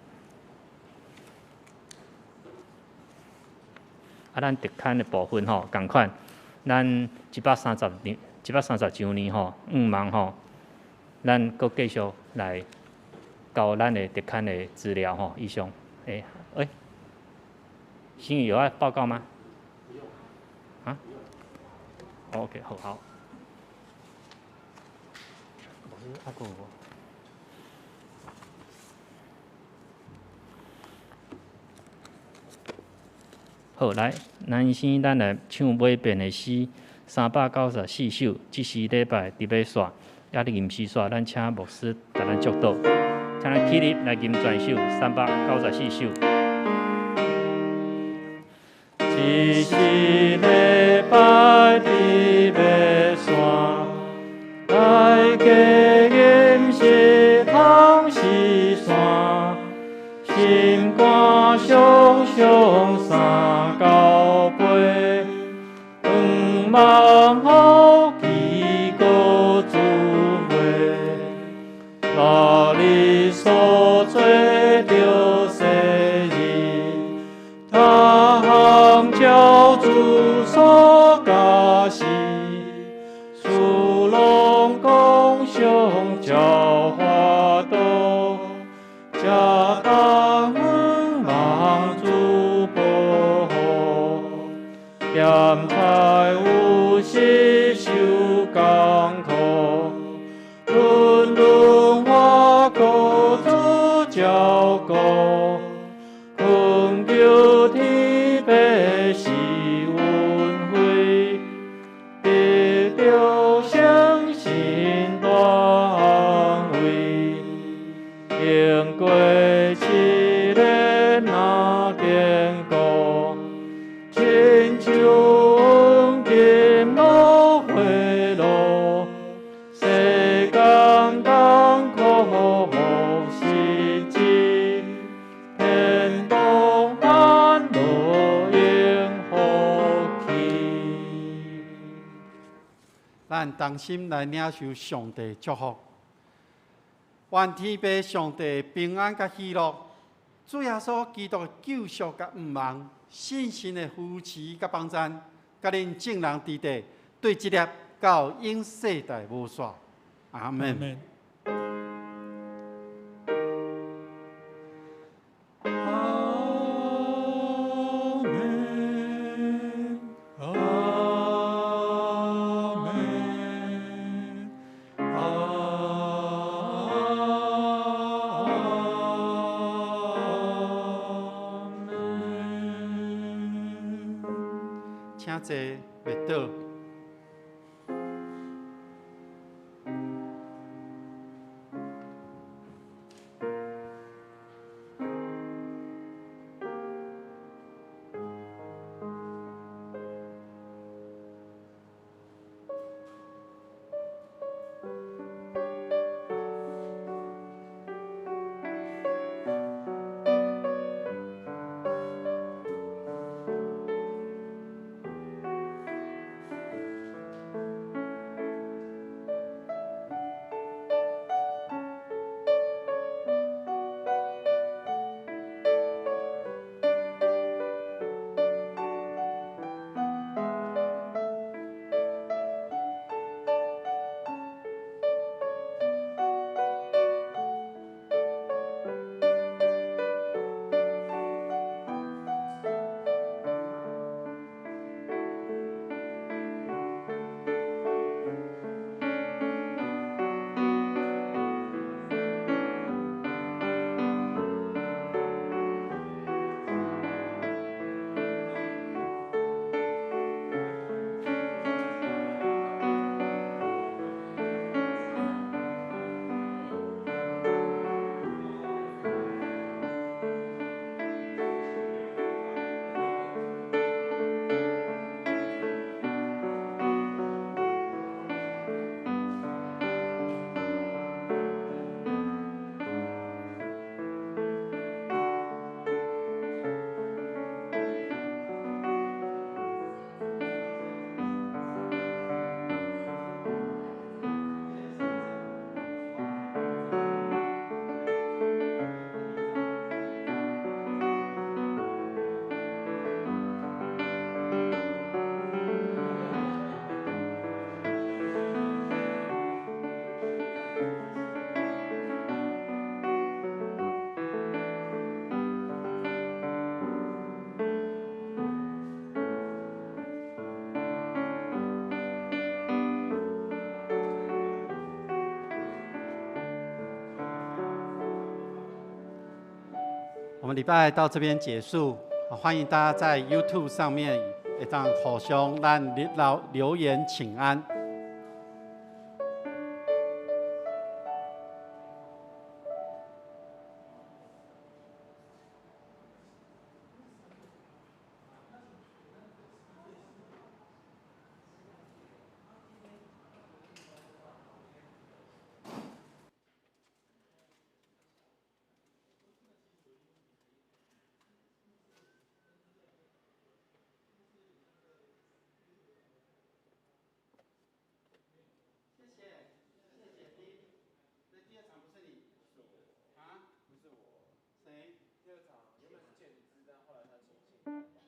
啊，咱特刊的部分吼，仝款，咱130年、130周年吼，願望吼，咱閣繼續來交咱的特刊的資料吼。以上，新宇有愛報告嗎？啊？OK，好，好。啊，閣有無？好，來，咱先咱來唱尾遍的詩，394首，這是禮拜佇尾煞，抑佇吟詩煞，咱請牧師共咱祝禱，請咱起立來吟全首394首。這是禮拜佇尾煞，來加吟詩通詩山，心肝常常三交杯，願望福祈閣聚會，六日所做著世日，他項照主所教示，屬龍共享教化道，才當願望主保護，鹹菜有時受艱苦，輪輪我閣主照顧，懇求天父施恩惠，得著聖神大安慰，經過試煉若堅固，親像黃金落火爐，世間艱苦無實際，天堂安樂永福氣。咱同心來領受上帝祝福，願天父上帝平安佮喜樂，主耶穌基督的救贖佮毋忘，信心的扶持佮幫贊，佮恁眾人佇底，對這粒到永世代無煞。阿門。請坐，默禱。我們禮拜到這邊結束，歡迎大家在 YouTube 上面會當互相咱留言請安。不是我，誰？第二場原本是建資，但後來他請。